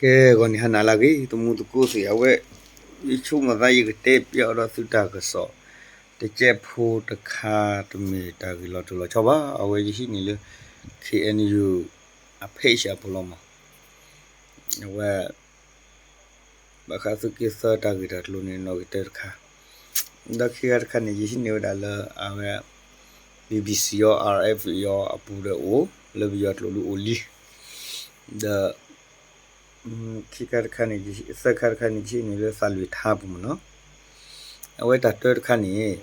ကဲ ဂီၤနံၤဟါနၤလၢအဂ့ၤ သမူသကိးသ့ၣ် အဝဲ ယဆိကမိၣ်သး ယကတဲပျဲအီၤဒီးသုတၢ်ကစီၣ် တကဲးဖိတခါ တမ့ၢ်တၢ်ဂ့ၢ်လီၤတိၢ်လီၤဆီဘၣ်. အဝဲယဟံးန့ၢ်လၢ ခ့ၣ်အဲၣ်ယူၣ် အ page အပူၤလီၤမး. အဝဲ ဘၣ်ဃးသုးက့သၢတၢ်ဂ့ၢ်တၢ်ကျိၤန့ၣ် နီၣ်ဂံၢ်တၢတခါ ဒီးခံခါတခါန့ၣ် ယဟံးန့ၢ်ဝဲဒၣ်လၢ အဝဲ BBC အီၤ RFA အီၤအပူၤဒီးအိၣ် လၢပယီၤကျိာ်ဒုးအိၣ်လံ ဒီး ခံခါတခါန့ၣ် သၢခါတခါန့ၣ် ယဟံးန့ၢ်လၢသးလွံၢ်ထါပူၤမးနီၤ. အဝဲတၢ်တၢတခါန့ၣ်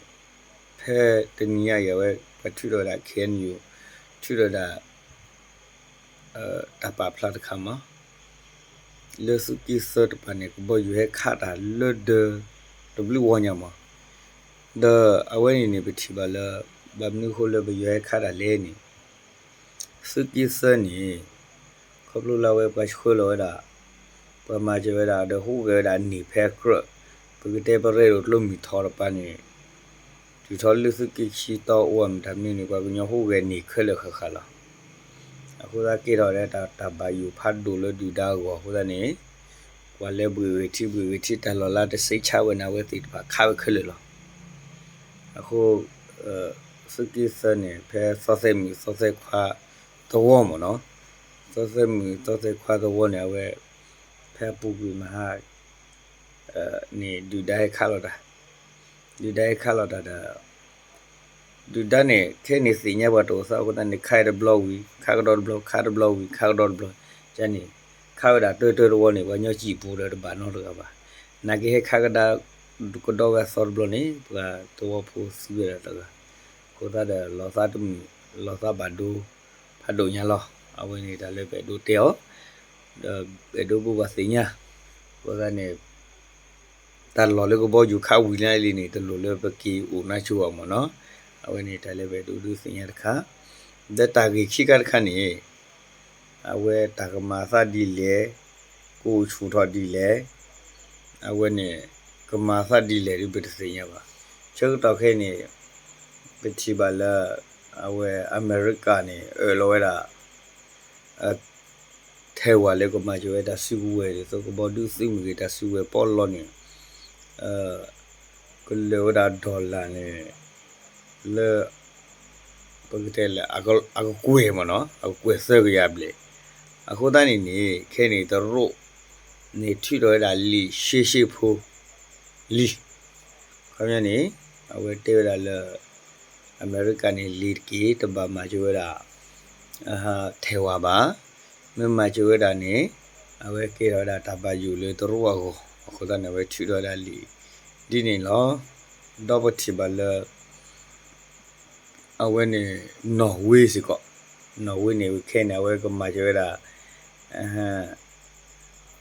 ဖဲတနံၤညါအံၤ အဝဲပှၤထုးထီၣ်ဝဲဒၣ် ခ့ၣ်အဲၣ်ယူၣ် ထုးထီၣ်ဝဲဒၣ် တၢ်ပာ်ဖျါတခါမး လၢသုးက့သၢတပၤန့ၣ် ကဘီယူၤဟဲခးတၢ်လၢဒၢး တဘျုးဝီညါမး. ဒီးအဝဲန့ၣ်န့ၣ် ပထံၣ်ဘၣ်လၢ ဘၣ်မနုၤအဃိလၢပယီၤဟဲခးတၢ်လဲၣ်န့ၣ် သုးက့သၢန့ၣ် ခီဖျိလၢအဝဲပှၤဆှၢလီၤဝဲဒၣ် ပှၤမၤစၢၤဝဲဒၣ်ဒီးဟူးဂဲၤဝဲဒၣ်န့ၢ်ဖဲအကြၢး ပကတဲပရဲၣ်ဒိၣ်ကျိမုၢ်ထီၣ်တပၤန့ၣ် တုၤထီၣ်လၢသုးက့ခံတီအိၣ်အမတၤမနုၤန့ၣ် ပှၤကညီဟူးဂဲၤန့ၢ်ခဲလၢာ်ဃၣ်ဃၣ်လီၤ. အဃိသတးကဲထီၣ်လၢတၢ်ဘၣ်ယိၣ်ဖးဒိၣ်လၢဒုၣ်ဒါအဂီၢ်အဃိသတးန့ၣ် ပှၤလဲၤဘှ့ၣ်ဂ့ၤထံဘှ့ၣ်ဂ့ၤထံ တၢ်လီၢ်လၢတဆံးဆါဝဲန့ၣ်အဝဲသ့ၣ်တဖၣ်ခးဝဲခဲလၢာ်လီၤ. အဃိ သုးက့သၢန့ၣ် ဖဲသီသဲးမုၢ်သီသဲးခွါသဝီမးနီၤ သီသဲးမုၢ်သီသဲးခွါသဝီန့ၣ် အဝဲ ဖဲအပူၤကွံာ်မဟါ န့ၣ် ဒုၣ်ဒါဟဲခးလီၤတၢ် ဒုၣ်ဒါဟဲခးလီၤတၢ်ဒီး ဒုၣ်ဒါန့ၣ် ခဲအံၤန့ၣ်သ့ၣ်ညါပှၤတအိၣ်သးအဃိသတးန့ၣ် ခးတဘျီဝံၤ ခးကဒီးတဘျီ ခးတဘျီဝံၤ ခးကဒီးတဘျီ ကန့ၣ် ခးဝဲဒၣ်တၢတၢတဝီန့ၣ် ပှၤကညီစံၣ်ပူၤဒီးတဘၣ်နီတဂၤဘၣ်. နာ်က့ဟဲခးကဒါ ကဒီးဝဲအသီတဘျီန့ၣ် ပှၤသဝီဖိသံဝဲဒၣ်တဂၤ အဃိသတးဒီး လီၤသးတမုာ် လီၤသးဘၣ်ဒိ ဖးဒိၣ်ညါလီၤ. အဝဲန့ၣ်တၢ်လၢပအဲၣ်ဒိးတဲအီၤ ဒီးအဲၣ်ဒိးဘိးဘၣ်သ့ၣ်ညါ အဃိသတးန့ၣ် တၢ်လီၢ်လၢကဘီယူၤခးဝံၤလံလံန့ၣ် တလိၣ်လၢပက့ၤအိၣ်နါဆိအီၤမးနီၤ. အဝဲန့ၣ်တၢ်လၢပအဲၣ်ဒိးဒုးသ့ၣ်ညါတခါ ဒီးတၢ်ဂ့ၢ်ခံခါတခါန့ၣ် အဝဲတၢ်ကမၤအသးဒ်လဲၣ် ကအိၣ်ဆူၣ်ထီၣ်ဒ်လဲၣ် အဝဲန့ၣ် ကမၤအသးဒ်လဲၣ်ဒ်ပတသ့ၣ်ညါဘၣ်. ဆၢကတီၢ်ခဲအံၤန့ၣ် ပထံၣ်ဘၣ်လၢ အဝဲအမဲရကၤန့ၣ် အၢၣ်လီၤဝဲဒၣ် ထဲဝဲလၢကမၤစၢၤဝဲတၢ်စုကဝဲၤဒ်သိးကဘီဒုးသုးမ့ၢ်ဂ့ၤ တၢ်စုကဝဲၤပီးလီန့ၣ် ကလၢာ်ဝဲဒၣ် dollar န့ၣ် လၢ ပကတဲလၢ အကကွဲၢ်မးနီၤ အကကွဲၢ်သၢကယၤဘျဲၣ်. အဃိသတးန့ၣ်န့ၣ် ခဲအံၤန့ၣ် တရူးန့ၣ်ထုးထီၣ်ဝဲဒၣ်လံာ်ရှဲရှဲဖိလံ ခီပညီန့ၣ် အဝဲတဲဝဲဒၣ်လၢ အမဲရကၤန့ၣ် လံာ်တက့ၢ် တဘၣ်မၤစၢၤဝဲဒၣ် ထဲဝဲဘၣ်. မ့ၢ်မၤစၢၤဝဲဒၣ်န့ၣ် အဝဲကဲထီၣ်ဝဲဒၣ်တၢ်ဘၣ်ယိၣ်လၢတရူးအဂီၢ် အဃိသတးန့ၣ် အဝဲထုးထီၣ်ဝဲဒၣ်လံာ်ဒ်န့ၣ်လီၤ. ဒီးပထံၣ်ဘၣ်လၢ အဝဲန့ၣ် နီၣ်ဝ့စ့ၢ်ကီး နီၣ်ဝ့န့ၣ် ခဲအံၤန့ၣ် အဝဲကမၤစၢၤဝဲဒၣ်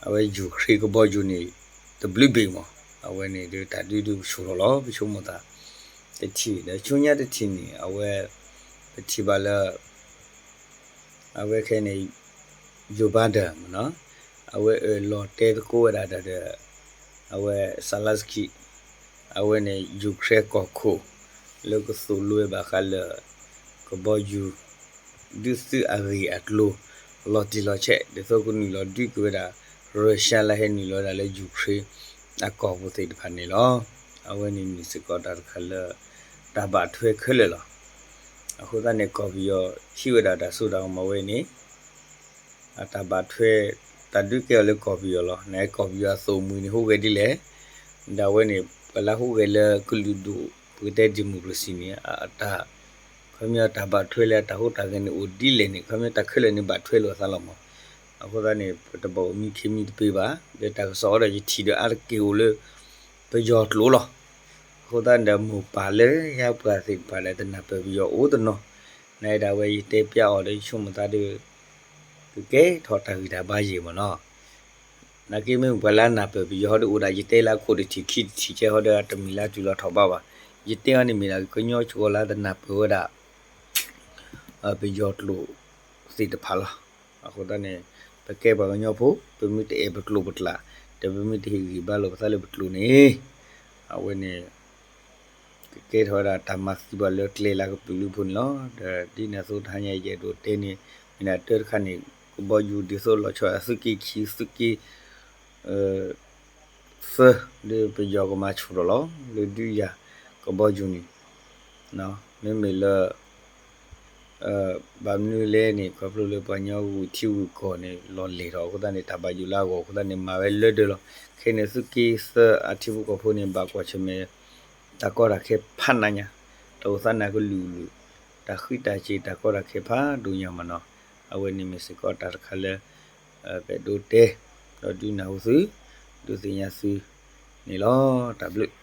အဝဲယူၤခရ့ၣ်ကဘီယူၤန့ၣ် တဘျုးဘ့ၣ်မး အဝဲန့ၣ်ဒီးတၢ်ဒုးဒုးကဆူၣ်ထီၣ်လီၤ ပဆိကမိၣ်သး တထံၣ်ဒီးဆူညါတထံၣ်န့ၣ် အဝဲ ပထံၣ်ဘၣ်လၢ အဝဲခဲအံၤန့ၣ် Joe Biden မးနီၤ အဝဲအၢၣ်လီၤတဲသကိးဝဲဒၣ်တၢ်ဒီး အဝဲ Zelenskyy အဝဲန့ၣ် ယူၤခရ့ၣ်ကီၢ်ခိၣ် လၢကသိၣ်လိဝဲဘၣ်ဃးလၢ ကဘီယူၤ ဒုးသုးအဂ့ၢ်အကျိၤ လီၤတံၢ်လီၤဆဲး ဒ်သိးကနုာ်လီၤဒုးက့ၤဝဲဒၣ် Russia လၢဟဲနုာ်လီၤဝဲဒၣ်လၢယူၤခရ့ၣ်အကီၢ်ပူၤသ့ၣ်တဖၣ်န့ၣ်လီၤ. အဝဲန့ၣ်မ့ၢ်စ့ၢ်ကီးတၢ်တခါလၢ တၢ်ဘၣ်ထွဲခဲလၢာ်လီၤ. အဃိသတးန့ၣ် ကီၢ်ပယီၤဟံးဝဲဒၣ်တၢ်စိတၢ်ကမီၤဝဲန့ၣ် အတၢ်ဘၣ်ထွဲ တၢ်ဒုးကဲအီၤလၢကီၢ်ပယီၤလီၤ. နကီၢ်ပယီၤအသိၣ်မှံၤန့ၣ် ဟူးဂဲၤဒ်လဲၣ်. ဒီးအဝဲန့ၣ် ပှၤလၢဟူးဂဲၤလၢကလုာ်ဒူၣ် ပကတဲ democracy န့ၣ် အတၢ် ခီပညီတၢ်ဘၣ်ထွဲလၢတၢ်ဟူးတၢ်ဂဲၤန့ၣ်အိၣ်ဒ်လဲၣ်န့ၣ် ခီပညီတၢ်ခဲလၢာ်န့ၣ်ဘၣ်ထွဲလိာ်အသးလီၤမး. အဃိသတးန့ၣ် ပတဘၣ်အိၣ်မံခ့မံတပ့ၤဘၣ်. ဒီးတၢ်ကစီၣ်အီၤဒီးယထံၣ်ဒီးအါတက့ၢ်အိၣ်လၢ ပယီၤကျိာ်လီၤ. အဃိသတးန့ၣ်ဒီး မိၢ်ပၢ်လၢညါပှၤသ့ၣ်တဖၣ်ဒီး တနၢ်ပၢၢ်ပယီၤအိၣ်တနီၤ, နဒၣ်ဝဲယတဲပျးအီၤဒီး ယဆိကမိၣ်သးဒီး ကကဲထီၣ်တၢ်ဂံၢ်တၢ်ဘါယဲၢ်မးနီၤ. နာ်က့မ့ၢ်ပှၤလၢအနၢ်ပၢၢ်ပယီၤဟီဒီး အိၣ်ဒၣ်ယတဲလၢအခိၣ်တထံၣ်ခံတထံၣ်ကဲဟီဒီး တမ့ၢ်လၢအတုၤလီၤထီၣ်ဘးဘၣ်. ယတဲအီၤန့ၣ်မ့ၢ်ဒၣ်ကညီစှီၤလၢတနၢ်ပၢၢ်ဝဲဒၣ် ပယီၤကျိာ်သ့ၣ်တဖၣ်လီၤ. အဃိသတးန့ၣ် ပကဲပှၤကညီဖိ ပမ့ၢ်တအဲၣ်ပကျိာ်ပကျါ ဒီးပမ့ၢ်တဟ့ၣ်ဂံၢ်ဘါလိာ်ပသးလၢပကျိာ်န့ၣ် အဝဲန့ၣ် ကကဲထီၣ်ဝဲဒၣ်တၢ်မၤသံပှၤလၢကျဲလၢကပျုၤလၢဖိန့ၣ်လီၤ. ဒီးဒ်န့ၣ်အသိးတဟါညါယအဲၣ်ဒိးတဲန့ၣ် မ့ၢ်ဒၣ်တၢတခါန့ၣ် ကဘီယူၤဒ်သိးလီၤဆီ အသုးက့ခံ သုးက့ သၢ ဒီးပယီၤကမၤဆူၣ်ထီၣ်လီၤ လၢဒုးယၤကဘီယူၤန့ၣ် မ့မ့ၢ်လၢ ဘၣ်မနုၤလဲၣ်န့ၣ် ခီဖျိလၢပှၤကညီဂုာ်ထံဂုာ်ကီၢ်န့ၣ် လီၤလဲၢ်ထီၣ်အဃိသတးန့ၣ် တၢ်ဘၣ်ယိၣ်လၢအဂီၢ်အဃိသတးန့ၣ် မၤဝဲလၢဒၢးလီၤ. ခဲအံၤန့ၣ် သုးက့သၢအထံဖိကီၢ်ဖိန့ၣ် ဘၣ်ကွၢ်ဆၢၣ်မဲာ် တၢ်ကီတၢ်ခဲဖးနးညါ, တၢ်အိၣ်သးနၢ်ကလုာ်ကလုာ်, တၢ်ဃံးတၢ်စ့ၤ တၢ်ကီတၢ်ခဲဖးဒိၣ်ညါမးနီၤ. အဝဲန့ၣ်မ့ၢ်စ့ၢ်ကီးတၢ်တခါလၢ ပအဲၣ်ဒိးတဲ ဒီးဒုးနၢ်ဟူသု ဒုးသ့ၣ်ညါသုန့ၣ်လီၤ. တၢ်ဘျုး